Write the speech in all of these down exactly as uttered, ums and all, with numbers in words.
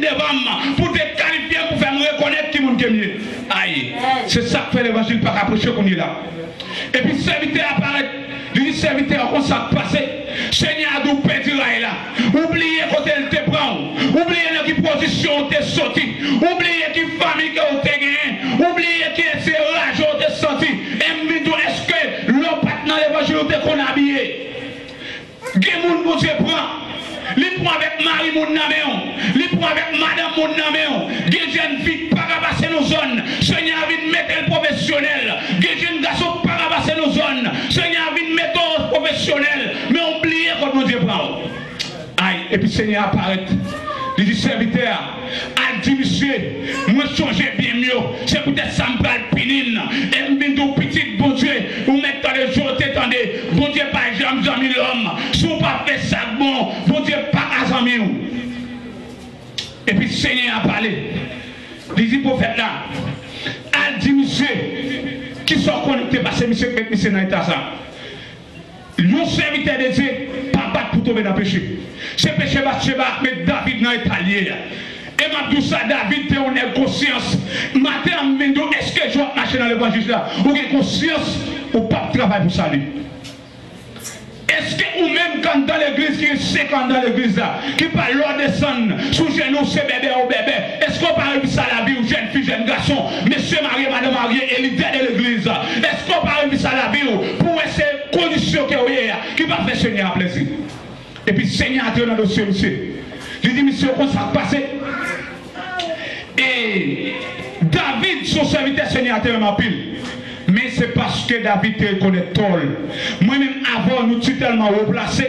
devan m pou te kalifye m, pou fè m rekonèt ki moun ke m ye. Ay, se sa k fè levanjil pa ka preche kounye la. Epi sèvitè a parèt, li di sèvitè a, konsa k pase. Senyè a di w pèdi ray la. Ou bliye kote l te pran w. Ou bliye nan ki pozisyon w te soti. Ou bliye ki fanmi ke w te genyen. Ou bliye ki se raje w te santi. E m vin di w, èske lè w pa t nan levanjil ou te konn abiye? Gen moun Bondye pran. Li pran avèk mari moun nan men w. Li pran avèk madanm moun nan men w. Gen jèn fi k pa ka pase nan zòn. Senyè a vin mete l pwofesyonèl. Gen jèn gason k pa ka pase nan zòn. Senyè a vin mete w pwofesyonèl. Men w bliye kot Bondye pran w. Ay, epi Senyè a parèt. Li di sèvitè a, al di misye, mwen sonje byen m yo. Se poutèt sa m pral pini n. E m vin di w, pitit Bondye, ou mèt tande jan w te tande. Bondye pa janm zanmi lòm. Si w pa fè sa k bon, Bondye pa ka zanmi w. Epi Senyè a pale. Li di pwofèt la, al di misye, kisa w konnen ki te pase misye k met misye nan eta sa. Yon sèvitè de Dye pa bat pou tonbe nan peche. Se peche Batcheba k met David nan eta l ye a. E m ap di w sa, David te yon nèg konsyans. Maten an, m vin di w, èske jan w ap mache nan levanjil la, ou gen konsyans ou p ap travay pou sali? Èske ou menm k anndan legliz, ki gen senk an anndan legliz la, ki pa lè w desann sou jenou, se bèbè ou bèbè, èske w pa revisa lavi w, jèn fi, jèn gason, mesye marye, madanm marye, e lidè de legliz? Èske w pa revisa lavi w pou w wè se kondisyon ke w ye a ki pa fè Senyè a plezi? Epi Senyè a antre nan dosye misye. Li di misye, konn sa k pase? E David se yon sèvitè Senyè a te renmen anpil. Men se paske David te rekonèt tò l. Mwen menm avè w, nou ti tèlman wo plase.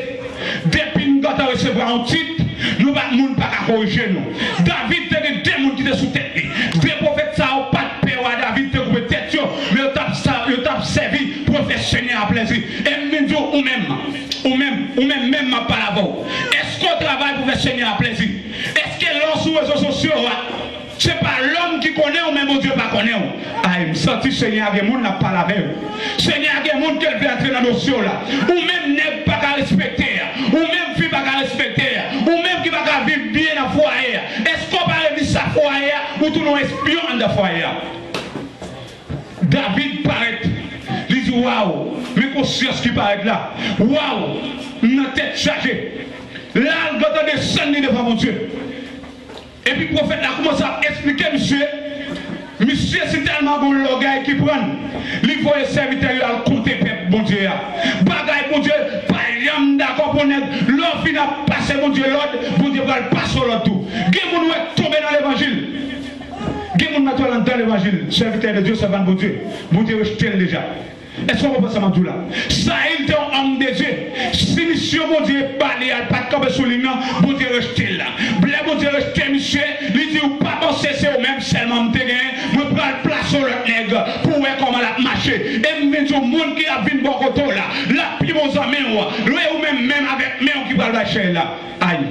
Depi n gentan resevwa yon tit, nou pa, moun pa ka korije nou. David te gen de moun ki te sou tèt li. De pwofèt sa yo pa t pè wa David te koupe tèt yo, men yo t ap sa, yo t ap sèvi pou yo fè Senyè a plezi. E m vin di w, ou menm, ou menm, ou menm menm m ap pale avè w. Èske w travay pou fè Senyè a plezi? Èske lè w sou rezo sosyo a, se pa lòm ki konnen w, men Bondye pa konnen w? Ay, m santi Senyè a gen moun l ap pale avè yo. Senyè a gen moun ke l vle antre nan dosye w la. Ou menm nèg pa ka respekte a, ou menm fi pa ka respekte a, ou menm ki pa ka viv byen nan fwaye a, èske w pa revisa fwaye a? Ou tounen yon espyon anndan fwaye a. David parèt, li di, waw, men konsyans ki parèt la. Waw, m nan tèt chaje. La l gentan desann li devan Bondye. Epi pwofèt la kòmanse ap esplike misye. Misye si tèlman gon lògèy ki pran l, li voye sèvitè yo al konte pèp Bondye a. Bagay Bondye pa janm dakò pou nèg. Lè w fin ap pase Bondye lòd, Bondye pral pase w lòd tou. Gen moun wè tonbe nan levanjil. Gen moun nan twal anndan levanjil, sèvitè de Dye, sèvant Bondye, Bondye rejte l deja. Èske w konprann sa m ap di w la? Sayil te yon òm de Dye. Si misyon Bondye ba li a, l pa t kanpe sou liy nan, Bondye rejte l la. Lè Bondye rejte misye, li di, ou pa panse se ou menm sèlman m te genyen, mwen pral plase yon lòt nèg pou w wè kòman l ap mache. E m vin di w, moun ki ap vin bò kote w la, l ap pi bon zanmi w. Lwe ou menm menm avèk men w ki pral bay chèz la. Ay.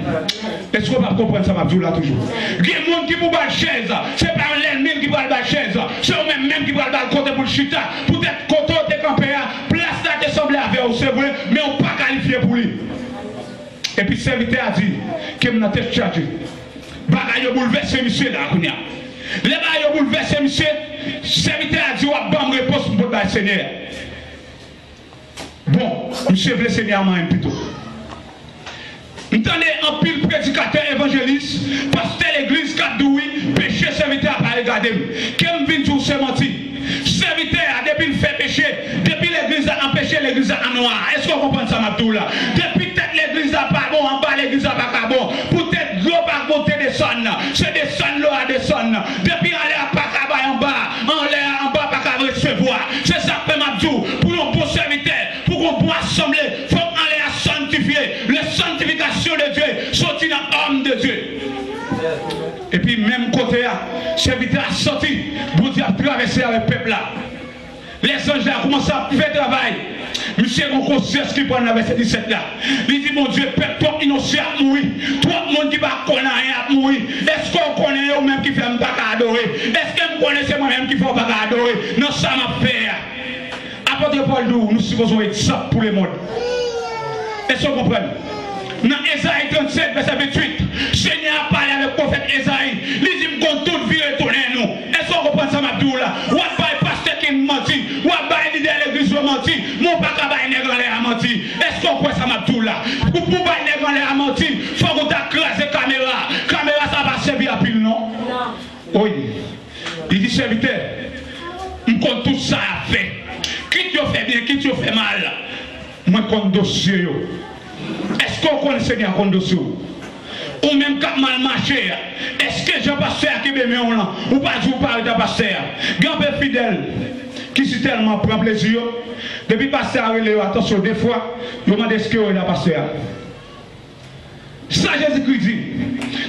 Èske w p ap konprann sa m ap di w la toujou? Gen moun ki pou ba l chèz, se pa lènmi l ki pral ba l chèz, se ou menm menm ki pral ba l kote pou l chita. Poutèt kote w te kanpe a, plas la te sanble avè w, se vre, men w pa kalifye pou li. Epi sèvitè a di, ke m nan tèt chaje. Bagay yo boulvèse misye la kounye a. Lè bagay yo boulvèse misye, sèvitè a di, w ap ban m repons m pot bay Senyè a. Bon, misye vle Senyè a manyen m pito. M tande anpil predikatè, evanjelis, pastè legliz k ap di w wi, peche sèvitè a pa regade m. Ke m vin di w se manti. Sèvitè a, depi l fè peche, depi legliz la nan peche, legliz la nan nwa. Èske w konprann sa m ap di w la? Depi tèt legliz la pa bon, anba legliz la pa ka bon. Poutèt dlo pa monte desann, se desann dlo a desann. Depi anlè a pa ka bay anba, anlè a, anba pa ka resevwa. Se sa k fè m ap di w, pou yon bon sèvitè, pou yon bon asanble, fòk anlè a sanntifye. Le sanctification de Dieu soti nan òm de Dye. Epi menm kote a, sèvitè a santi Bondye ap travèse avèk pèp la. Lèzanj la kòmanse ap fè travay. Misye gon konsyans ki pran nan vèsè disèt la. Li di, Bondye, pèp twòp inosan ap mouri. Twòp moun ki pa konn anyen ap mouri. Èske w konnen e ou menm ki fè m pa ka adore? Èske m konnen se mwen menm ki fè w pa ka adore? Nan sa m ap fè a. Apot Pòl di w, nou sipoze yon egzanp pou lemonn. Èske w konprann? Nan Ezayi trannsenk, vèsè venntuit, Senyè a pale avèk pwofèt Ezayi. Pou, pou bay nèg anlè a manti, fòk ou ta kraze kamera. Kamera sa pa sèvi anpil non. Oye. Li di, sèvitè, m konn tout sa y ap fè. Kit yo fè byen, kit yo fè mal. Mwen konn dosye yo. Èske w konnen Senyè a konn dosye w? Ou menm k ap mal mache a, èske jan pastè a kenbe men w lan, ou pa di w pa rele pastè a? Gen anpil fidèl ki si tèlman pran plezi yo, depi pastè a rele yo, atansyon, de fwa, yo mande èske yo rele pastè a. Sa Jezikri di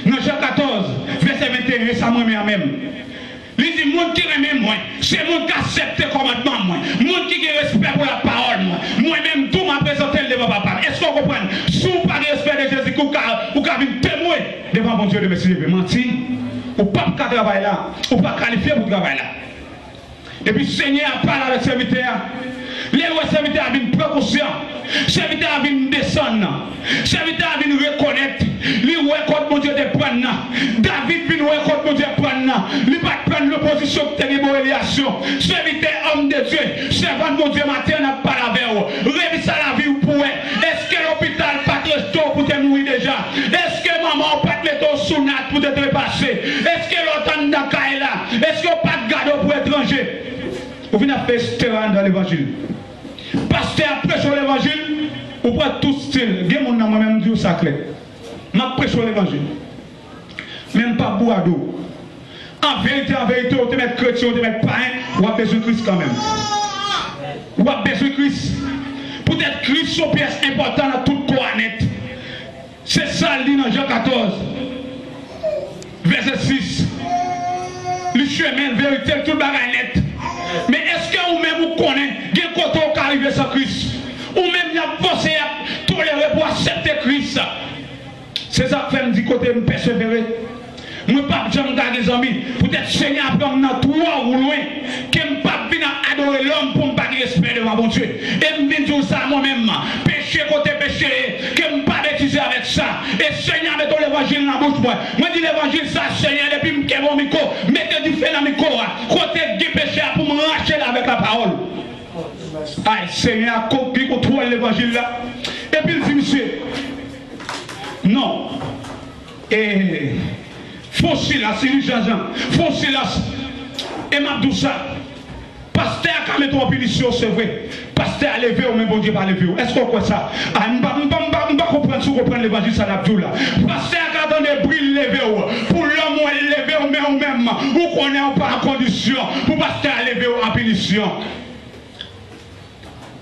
nan Jan katòz, vèsè venteyen, e sa m renmen an menm. Li di, moun ki renmen mwen, se moun k aksepte kòmandman mwen, moun ki gen respè pou lapawòl mwen. Mwen menm tou, m ap prezante l devan Papa m. Èske w konprann? Si w pa gen respè de Jezikri, ou ka, ou ka vin temwen devan Bondye demen si Dye vle. Manti, ou p ap ka travay la, ou pa kalifye pou travay la. Epi Senyè a pale avèk sèvitè a. Lè l wè sèvitè a vin pran konsyan, sèvitè a vin desann, sèvitè a vin rekonèt, li wè kot Bondye te pran nan. David vin wè kot Bondye pran nan. Li pa t pran nan pozisyon ki te gen bon relasyon. Sèvitè, òm de Dye, sèvant Bondye, maten an ap pale avè w. Revise lavi w pou wè. Èske lopital pa t rete w pou te mouri deja? Èske manman w pa t mete w sou nat pou te trepase? Èske lè w t anndan kay la, èske yo pa t gade w pou etranje? Ou vin ap fè estera anndan levanjil. Pastè ap preche w levanjil, ou pran tout stil. Gen moun nan mwen menm, m di w sa klè. M ap preche w levanjil. Men m p ap bwado. An verite, an verite, ou te mèt kretyen, ou te mèt payen, w ap bezwen Kris kanmenm. W ap bezwen Kris. Poutèt Kris se yon pyès enpòtan nan tout kò a nèt. Se sa l di nan Jan katòz, vèsè sis. Li chemen, verite, tout bagay nèt. Men èske ou menm ou konnen gen kote ou ka rive san Kris? Ou menm y ap fòse, y ap tolere pou aksepte Kris. Se sa k fè m di kote m pèsevere, mwen p ap janm ka gen zanmi. Poutèt Senyè a pran m nan twò lwen, ke m p ap vin ap adore lòm pou m pa gen respè devan Bondye. E m vin di w sa mwen menm, peche kote peche ye, ke m pa betize avèk sa. E Senyè a mete levanjil nan bouch mwen. Mwen di levanjil sa, Senyè, depi m kenbe yon mikwo, mete dife nan mikwo a. Kote gen peche a pou m rache l avèk lapawòl. Ay, Senyè a ko-, gen kontwòl levanjil la. Epi l di misye, non. E, fè yon silans, irijans lan. Fè yon silans. E m ap di w sa. Pastè a ka mete w an pinisyon, se vre. Pastè a leve w, men Bondye pa leve w. Èske w kwè sa? A, m pa, m pa, m pa, m pa konprann si w konprann levanjil sa n ap di w la. Pastè a ka tande bri l leve w. Pou lòm wè l leve w, men ou menm, ou konnen w pa an kondisyon pou pastè a leve w an pinisyon.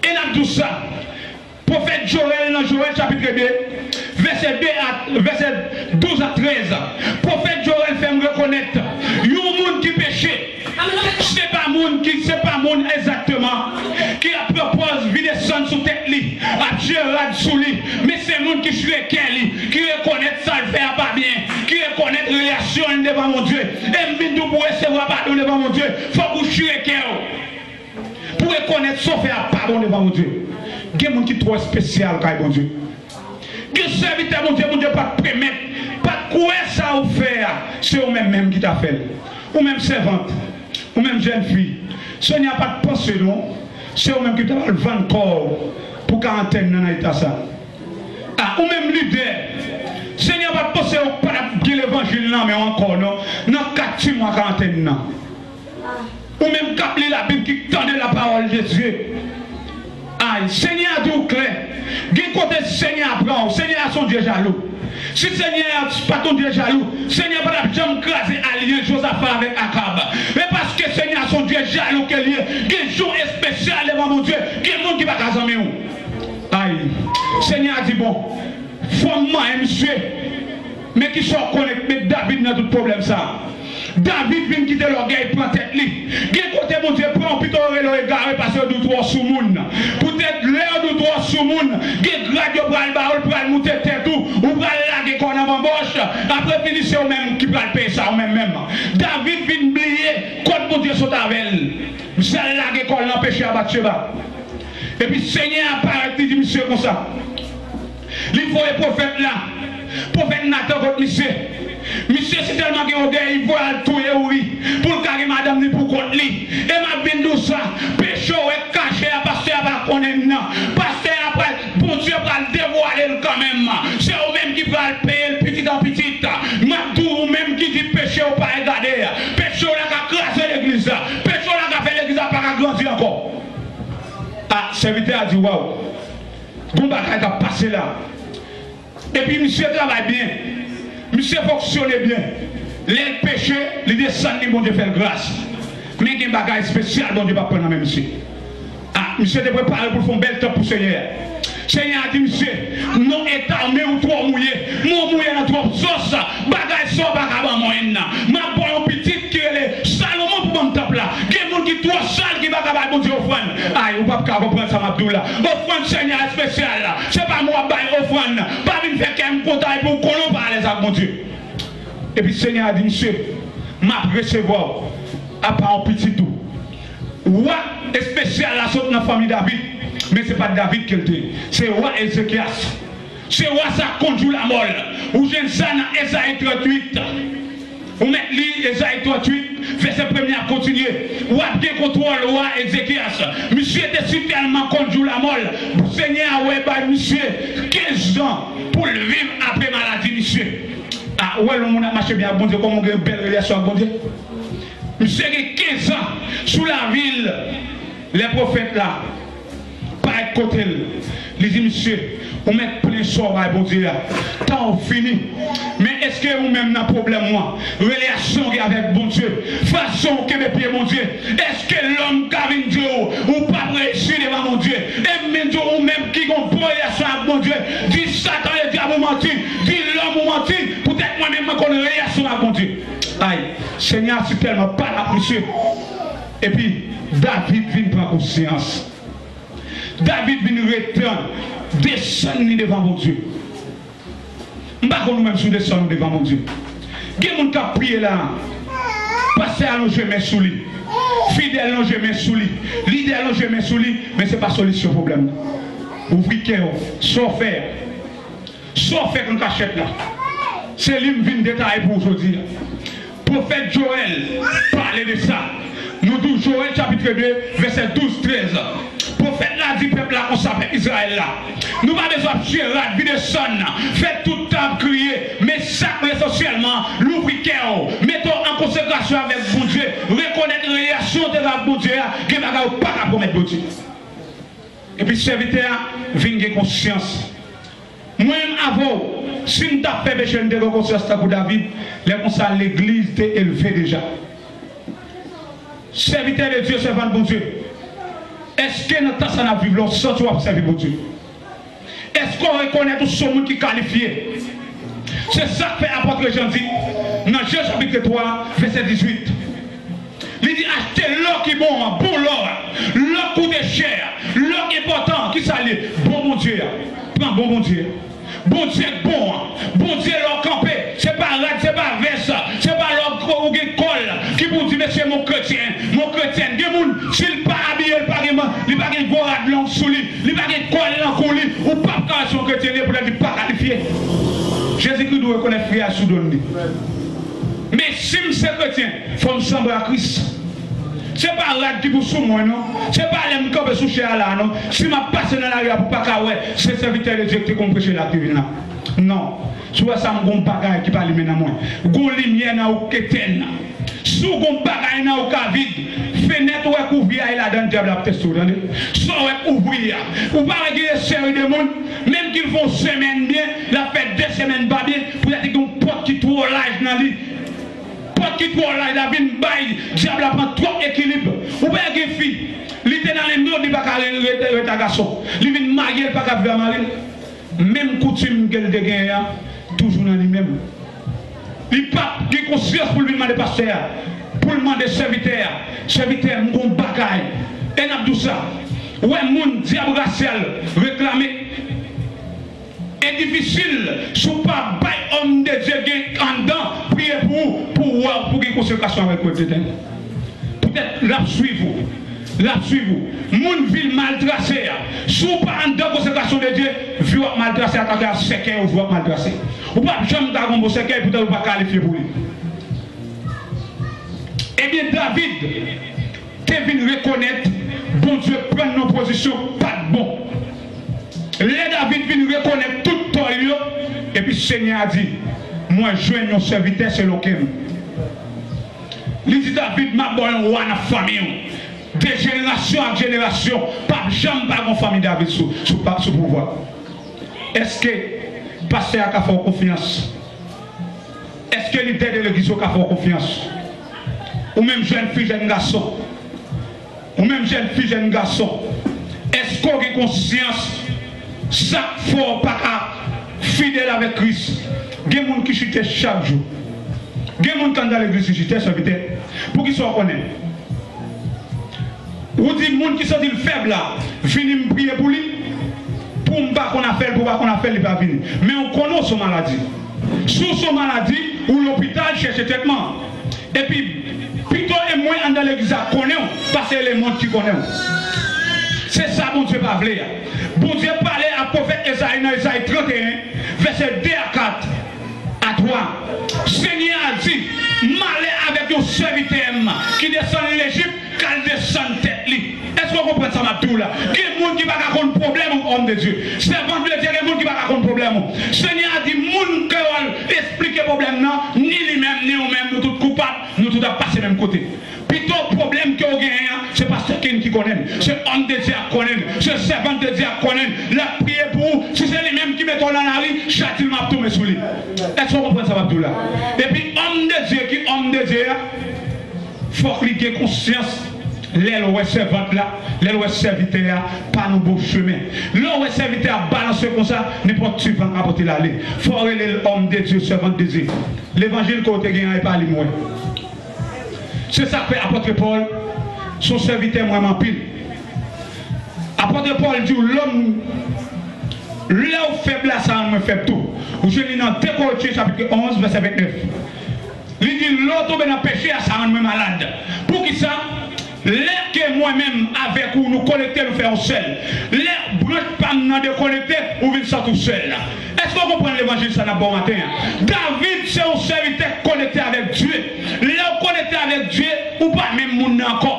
E n ap di w sa. Pwofèt Jowèl nan Jowèl chapit de, vèsè de a, vèsè douz a trèz. Pwofèt Jowèl fè m rekonèt yon moun ki peche. Se pa moun ki, se pa moun egzakteman ki ap pran pòz vide sann sou tèt li, ap jere rad sou li, men se moun ki chire kè li, ki rekonèt sa l fè a pa byen, ki rekonèt relasyon l devan Bondye. E m vin di w pou w resevwa padon devan Bondye, fòk ou chire kè w. Pou rekonèt sa w fè a pa bon devan Bondye. Gen moun ki twò espesyal kay Bondye. Gen sèvitè Bondye, Bondye pa t pèmèt, pa t kwè sa ou fè a, se ou menm menm ki ta fè l. Ou menm sèvant, ou menm jèn fi, Senyè a pa t panse non, se ou menm ki ta pral vann kò w pou karantèn nan, nan eta sa. A, ou menm lidè, Senyè a pa t panse ou pa t ap gen levanjil nan men w ankò non, nan kat ti mwa karantèn nan. Ou menm k ap li Labib, ki tande la parole de Dieu. Ay, Senyè a di w klè. Gen kote Senyè a pran w. Senyè a se yon Dye jalou. Si Senyè a pa t yon Dye jalou, Senyè a pa t ap janm kraze alyans Jozafa avèk Akab. Men paske Senyè a se yon Dye jalou ke l ye, gen jou espesyal devan Bondye, gen moun ki pa ka zanmi w. Ay, Senyè a di, bon, fò m manyen misye. Men kisa w konnen k met David nan tout pwoblèm sa a? David vin kite lògèy pran tèt li. Gen kote Bondye pran w, pito yo rele w egare, paske yo di w twò sou moun. Poutèt lè yo di w twò sou moun, gen grad yo pral ba w, l pral moute tèt ou, ou pral lage kò w nan banbòch. Apre fini, se ou menm ki pral peye sa, ou menm menm. David vin bliye kot Bondye sot avè l. Misye al lage kò l nan peche a Batcheba. Epi Senyè a parèt, li di misye konsa. Li voye pwofèt la. Pwofèt Natan kot misye. Misye si tèlman gen ògèy, li voye al touye Ouri pou l ka gen madanm li pou kont li. E m ap vin di w sa, peche w wè k kache a, pastè a pa konnen l nan. Pastè a pral, Bondye Bondye pral devwale l kanmenm. Se ou menm ki pral peye l pitit an pitit. M ap di w, ou menm ki di peche w pa regade, peche w la ka kraze legliz la, peche w la ka fè legliz la pa ka grandi ankò. A, sèvitè a di, waw, gon bagay k ap pase la. Epi misye travay byen, misye fonksyone byen. Lè l peche, li desann li, Bondye fè l gras. Men gen bagay espesyal Bondye p ap pran nan men misye. A, misye te prepare pou l fè yon bèl tanp pou Senyè a. Senyè a di misye, non, eta men ou twò mouye. Men w mouye nan twòp sòs. Bagay sa w pa ka ban mwen nan. M ap ba w yon pitit ki rele Salomon pou ban m tanp la. Gen moun ki twò sal ki pa ka bay Bondye ofrann. Ay, ou p ap ka konprann sa m ap di w la. Ofrann Senyè a espesyal la. Se pa mwen w ap bay ofrann. Pa vin fè kè m kontan epi w konnen w pa alèz ak Bondye. Epi Senyè a di misye, m ap resevwa w apa yon pitit tou. Wa espesyal la sot nan fanmi David, men se pa t David ke l te ye. Se wa Ezekyas. Se wa sa k kondui lamò l. Ou jwenn sa nan Ezayi tranntuit. Ou mèt li Ezayi tranntuit, vèsè premye a kontinye. W ap gen kontwòl wa Ezekyas. Misye te sitèlman kondui lamò l. Senyè a wè bay misye kenz zan pou l viv apre maladi misye. A, ou wè lè yon moun ap mache byen ak Bondye, kòman w gen bèl relasyon ak Bondye? Misye gen kenz zan sou lavi l. Lè pwofèt la parèt kote l, li di misye, ou mèt plen sa w bay Bondye a. Tan w fini. Men èske ou menm nan pwoblèm ou an? Relasyon w gen avèk Bondye? Fason w kenbe pye Bondye? Èske lòm ka vin di w ou p ap reyisi devan Bondye? E m vin di w, ou menm ki gen yon bon relasyon ak Bondye, di Satan ledyab ou manti, di lòm ou manti, poutèt mwen menm mwen konn relasyon m ak Bondye. Ay, Senyè a sitèlman pale ak misye. Epi David vin pran konsyans. David vin ret desann li devan Bondye. M pa konn ou menm si w desann ou devan Bondye. Gen moun k ap priye la. Pastè a lonje men sou li. Fidèl lonje men sou li. Lidè lonje men sou li. Men se pa solisyon pwoblèm nan. Ouvri kè w. Sa w fè a. Sa w fè k an kachèt la, se li m vin detaye pou w jodi a. Pwofèt Jowèl pale de sa. Nou di w Jowèl chapit de, vèsè douz, trèz. Pwofèt la di pèp la konsa, pèp Izrayèl la, nou pa bezwen ap chire rad, vide sann, fè tout tan ap kriye, men sa k esansyèlman, louvri kè w, mete w an konsekrasyon avèk Bondye, rekonèt relasyon w te gen ak Bondye a, gen bagay ou pa ka pwomèt Bondye. Epi sèvitè a vin gen konsyans. Mwen menm avè w, si m t ap fè peche, m te gen konsyans tankou David, lè konsa legliz te elve deja. Sèvitè de Dye, sèvant Bondye, èske nan tan sa n ap viv la, w santi w ap sèvi Bondye? Èske w rekonèt ou se yon moun ki kalifye? Se sa k fè apot Jan di nan Jan chapit twa, vèsè dizuit. Li di, achte lò ki bon an, bon lò a, lò k koute chè a, lò k enpòtan an, kisa l ye? Bon Bondye a. Pran bon Bondye a. Bondye k bon an. Bondye lè w kanpe, se pa rad, se pa vès, se pa lè w gen kòl ki pou w di, mesye, m on kretyen, m on kretyèn. Gen moun, si l pa abiye, l pa gen, li pa gen gwo rad long sou li, li pa gen kòl nan kou li, ou p ap ka wè se yon kretyen li ye poutèt li pa kalifye. Jezikri di w rekonèt fiyaj sou do l li. Men si m se kretyen, fò m sanble a Kris. Se pa rad ki pou sou mwen, non. Se pa lè m kanpe sou chè a la, non. Si m ap pase nan lari a pou pa ka wè, se sèvitè de Dye ki te konn preche la ki te vin la. Non. Si w wè sa, m gon bagay ki pa limen nan mwen. Gon limyè nan ou k etèn. Si w gon bagay nan ou ka vid, fenèt ou wè k ouvri a, e ladan dyab la ap teste w, tande. Sa w wè k ouvri a. Ou pa wè gen yon seri de moun, menm ki l fè yon semèn byen, l ap fè de semèn pa byen, poutèt li gen yon pòt ki twò laj nan li. Pòt ki twò laj la vin bay dyab la pran twòp ekilib. Ou pa wè gen fi, li te nan lenmond, li pa ka re-, rete, rete ak gason. Li vin marye, li pa ka viv ak mari l. Menm koutim ke l te genyen an, toujou nan li menm. Li p ap gen konsyans pou l vin mande pastè a, pou l mande sèvitè a, sèvitè, m gon bagay. E n ap di w sa, ou wè moun dyab rasyal reklame, e difisil si w pa bay òm de Dye gen anndan priye pou ou, pou w wè, pou gen konsekrasyon avèk ou, etsetera. Poutèt l ap swiv ou. L ap swiv ou. Moun vil mal trase a. Si w pa anndan konsekrasyon de Dye, vi w ap mal trase, atake a sèkèy ou vi w ap mal trase. Ou p ap janm ka gon bon sèkèy, poutèt ou pa kalifye pou li. Ebyen, David te vin rekonèt Bondye pran l nan pozisyon k pa t bon. Lè David vin rekonèt tout tò li yo, epi Senyè a di, mwen jwenn yon sèvitè selon kè m. Li di David, m ap ba w yon wa nan fanmi w. De jenerasyon ak jenerasyon, p ap janm pa gon fanmi David sou, sou, pa, sou pouvwa. Èske pastè a ka fè w konfyans? Èske lidè de legliz yo ka fè w konfyans? Ou menm jèn fi, jèn gason, ou menm jèn fi, jèn gason, èske w gen konsyans sa k fè w pa ka fidèl avèk Kris? Gen moun ki chite chak jou. Gen moun k anndan legliz ki chite, sèvitè. Poukisa w konnen? Ou di moun ki santi l fèb la, vini m priye pou li. Pou m pa konn afè l, pou w pa konn afè l, li pa vini. Men ou konnen w se yon maladi. Si w se yon maladi, ou lopital chèche tretman. Epi, pito e mwen anndan legliz la konnen w, pase e lemond ki konnen w. Se sa Bondye pa vle a. Bondye pale ak pwofèt Ezayi nan Ezayi trannteyen, vèsè de a kat. A twa. Senyè a di, malè avèk yon sèvitè m ki desann Lejip, k al desann tèt li. Èske w konprann sa m ap di w la? Gen moun ki pa ka konn pwoblèm ou, òm de Dye. Sèvant de Dye, gen moun ki pa ka konn pwoblèm ou. Senyè a di, moun ke w al esplike pwoblèm nan, ni li menm, ni ou menm, nou tout koupab, nou tout ap pase menm kote. Pito pwoblèm ke w genyen an, se pastè Ken ki konnen l, se òm de Dye a konnen l, se sèvant de Dye a konnen l, l ap priye pou ou. Si se li menm ki mete w nan lari, chati l ap tonbe sou li. Èske w konprann sa m ap di w la? Epi òm de Dye ki òm de Dye a, fòk li gen konsyans lè l wè sèvant la, lè l wè sèvitè a pa nan bon chemen. Lè w wè sèvitè a balanse konsa, nenpòt ti van ka pote l ale. Fò w rele l òm de Dye, sèvant de Dye. Levanjil ke w te gen an, e pa li m wè. Se sa k fè apòt Pòl se yon sèvitè m renmen anpil. Apòt Pòl di w, lòm, lè w fèb la, sa rann mwen fèb tou. Ou jwenn li nan de Korentyen chapit onz, vèsè vennèf. Li di, lè w tonbe nan peche a, sa rann mwen malad. Poukisa? Lè ke mwen menm avèk ou, nou konekte, nou fè yon sèl. Lè branch pa m nan dekonekte, ou vin santi w sèl. Èske w konprann levanjil sa n ap ba w maten an? David se yon sèvitè k konekte avèk Dye. Lè w konekte avèk Dye, ou pa menm moun nan ankò.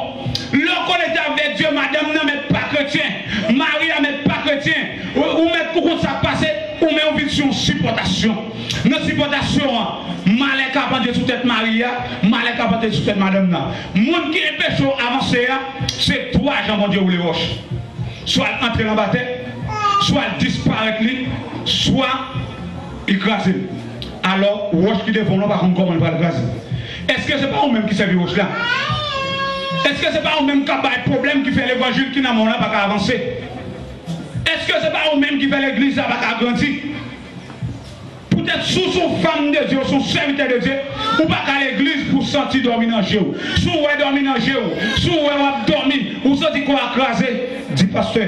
Lè w konekte avèk Dye, madanm nan mèt pa kretyen, mari a mèt pa kretyen, ou, ou mèt ou konn sa k pase, ou menm ou vin sou yon sipòtasyon. Nan sipòtasyon an, malè ka pandye sou tèt mari a, malè ka pandye sou tèt madanm nan. Moun ki enpeche w avanse a, se twa jan Bondye woule wòch. Swa l antre l anba tè, swa l disparèt li, swa li kraze l. Alò, wòch ki devan w lan pa konn kòman l pral kraze. Èske se pa ou menm ki sèvi wòch la? Èske se pa ou menm k ap bay pwoblèm ki fè levanjil ki nan men w la pa ka avanse? Èske se pa ou menm ki fè legliz la pa ka grandi? Poutèt si w se yon fanm de Dye, w se yon sèvitè de Dye, ou pa ka legliz pou w santi dòmi nan je w. Si w wè dòmi nan je w, si w wè w ap dòmi, ou santi kò a kraze, di pastè,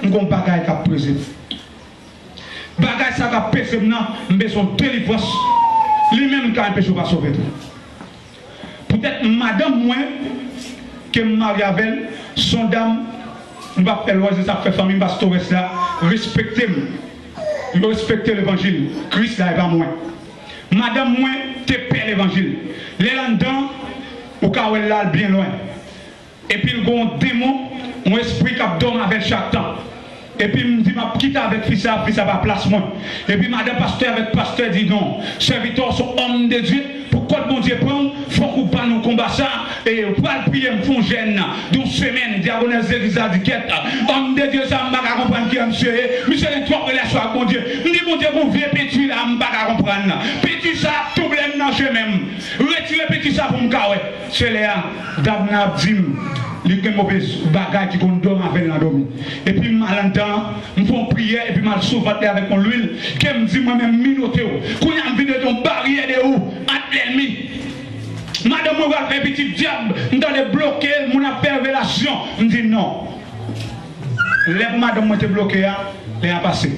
m gon bagay k ap peze m. Bagay sa k ap peze m nan, m bezwen delivrans. Li menm ka enpeche w pa sove tou. Poutèt madanm mwen, ke m marye avè l, se yon dam, m p ap fè lòj, se sa k fè fanmi m pastores la respekte m. Yo respekte levanjil Kris la, e pa mwen. Madanm mwen te pè levanjil. Lè l anndan, ou ka wè l la al byen lwen. Epi l gen yon demon, yon espri k ap dòmi avè l chak tan. Epi m di m ap kite avèk fi sa, fi sa pa plas mwen. Epi madanm pastè avèk pastè di non, sèvitè w se yon òm de Dye, pou kòd Bondye pran w, fòk ou ban nou konba sa, e ou pral priye m fè yon jèn de yon semèn, dyakonès legliz la di kèt, òm de Dye sa m pa ka konprann kiyès misye ye, misye gen twòp relasyon ak Bondye. M di Bondye gon vye penti la m pa ka konprann, penti sa ap touble m nan chemen m, retire penti sa pou m ka wè. Se lè a, dam nan ap di m, li gen move bagay ki konn dòmi avè l nan dòmi. Epi m al anndan, m fè yon priyè, epi m al sou vant li avèk yon lwil, ke m di mwen menm m minote w. Kounye a m vin ret yon baryè de ou ant lènmi. Madanm mwen pral fè pitit dyab, m tande bloke, moun ap fè revelasyon. M di non. Lè madanm mwen te bloke a, lè a pase.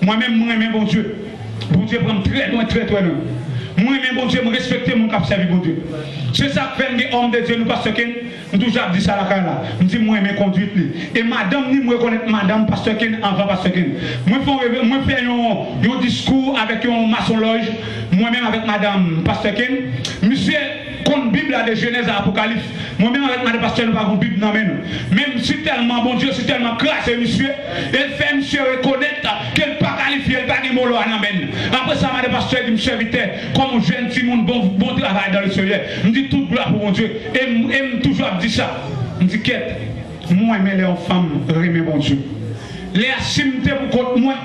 Mwen menm, mwen renmen Bondye. Bondye pran m trè lwen, trè, trè lwen. Mwen renmen Bondye, mwen respekte moun k ap sèvi Bondye. Se sa k fè m gen òm de Dye nou, pastè Ken, m toujou ap di sa lakay la. M di mwen renmen kondwit li. E madanm ni m rekonèt madanm pastè Ken anvan pastè Ken. Mwen fè yon reve-, mwen fè yon, yon diskou avèk yon masonlòj, mwen menm avèk madanm pastè Ken. Misye Konn Bib la de Jenèz a Apokalis. Mwen menm avèk madan pastè nou pa gon Bib nan men nou. Men m si tèlman Bondye si tèlman kraze misye, e l fè misye rekonèt ke l pa kalifye, l pa gen mo lwa nan men l. Apre sa, madan pastè di m, sèvitè, kòm yon jèn timoun, bon, bon travay dans le Seigneur. M di tout glwa pou Bondye. E m, e m toujou ap di sa. M di kèt, mwen renmen lè yon fanm renmen Bondye. Lè a si m te pou kont mwen,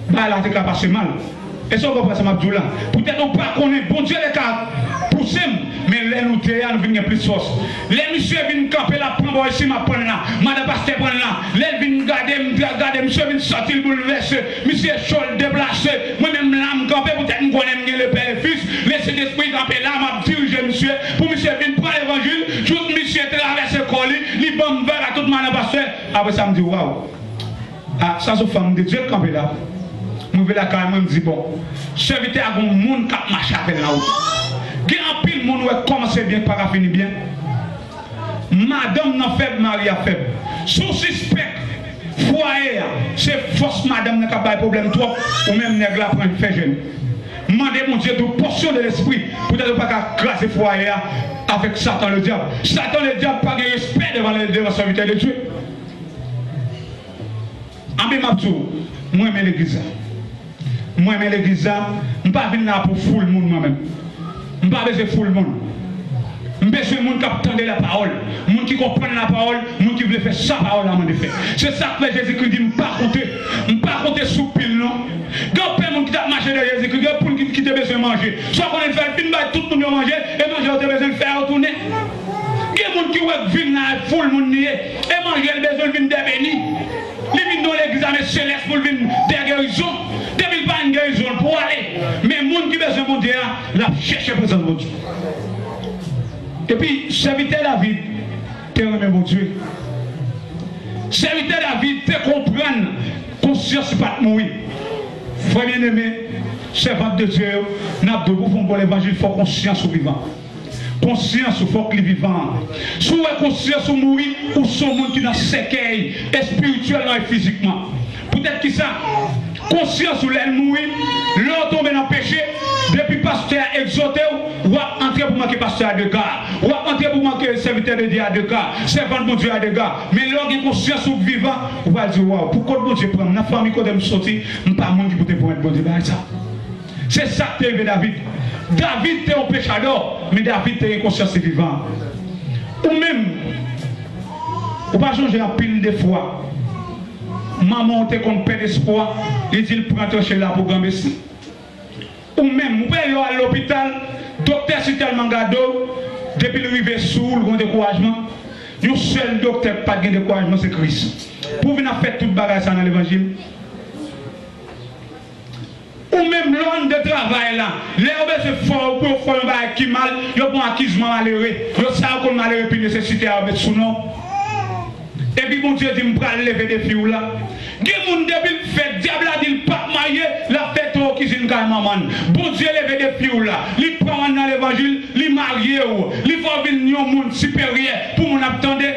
bagay la te ka pase mal. Èske w konprann sa m ap di w la? Poutèt ou pa konnen, Bondye te ka pouse m, men lè nou te a, nou vin gen plis fòs. Lè misye vin kanpe, l ap pran bò isi, m ap pran l la. Madan pastè pran l la. Lè l vin gade m, gade misye vin santi l boulvèse. Misye cho, l deplase. Mwen menm la, m kanpe, poutèt m konnen m gen Lepè e Fis. Lesentespri kanpe la, m ap dirije misye pou misye vin pran levanjil. Jouk misye travèse kò li, li ban m vag ak tout madan pastè. Apre sa, m di, waw. A, sa se fanm de Dye k kanpe la. M rive lakay mwen, m di, bon, sèvitè a gon moun k ap mache avè l nan wout. Gen anpil moun ou wè k kòmanse byen, k pa ka fini byen. Madanm nan fèb, mari a fèb. Si w sispèk fwaye a, se fòs madanm nan k ap bay pwoblèm twòp, ou menm nèg la pran fè jèn. Mande Bondye di w pòsyon de lespri, poutèt ou pa ka kraze fwaye a avèk Satan ledyab. Satan ledyab pa gen respè devan, devan sèvitè de Dye. Anben m ap di w, mwen renmen legliz la. Mwen renmen legliz la, m pa vin la pou foul moun mwen menm. M pa bezwen foul moun. M bezwen moun k ap tande lapawòl, moun ki konprann lapawòl, moun ki vle fè sa pawòl la mande fè. Se sa k fè Jezikri di m pa konte, m pa konte sou pil non. Gen anpil moun ki t ap mache dèyè Jezikri, gen pou l ki, ki te bezwen manje. Sa w konnen l fè, l fin bay tout moun yo manje, e manje yo te bezwen l fè yo tounen. Gen moun ki wè k vin la, foul moun li ye, e manje l bezwen l vin dè beni. Li vin nan legliz la, men se lès pou l vin dè gerizon. Depi l pa jwenn gerizon, l pou ale. Men moun ki bezwen Bondye a, l ap chèche prezans Bondye. Epi, sèvitè David te renmen Bondye. Sèvitè David te konprann konsyans li pa t mouri. Frè byeneme, sèvant de Dye yo, n ap di w pou fè yon bon levanjil, fò konsyans ou vivan. Konsyans ou fòk li vivan. Si w wè konsyans ou mouri, ou se yon moun ki nan sèkèy, espirityèlman e fizikman. Poutèt kisa? Konsyans ou lè l mouri, lè w tonbe nan peche, depi pastè a egzòte w, w ap antre pou manke pastè a dega, w ap antre pou manke sèvitè de Dye a dega, sèvant Bondye a dega. Men lè w gen konsyans ou k vivan, ou pral di, waw, pou kot Bondye pran m, nan fanmi kote m soti, m pa moun ki pou te pwomèt Bondye bagay sa. Se sa k te rive David. David te yon pechadò, men David te gen konsyans li vivan. Ou menm, ou pa sonje anpil de fwa, manman w te konn pèd espwa, li di l pran tranche la pou granmesi. Ou menm, ou pa lè w al lopital, doktè si tèlman gade w, depi l rive sou ou, l gon dekourajman. Yon sèl doktè k pa t gen dekourajman, se Kris. Pou w vin ap fè tout bagay sa nan levanjil. Ou menm lè w anndan travay la, lè yo bezwen fè w pou yo fè w yon bagay ki mal, yo pran akizman malere. Yo sa yo konn malere pi nesesite a yo met sou non. Epi Bondye di m pral leve defi w la. Gen moun depi l fèt, dyab la di l p ap marye, l ap fè towo kizin kay manman l. Bondye leve defi w la. Li pran w anndan levanjil, li marye w, li fè w vin yon moun siperyè pou moun ap tande.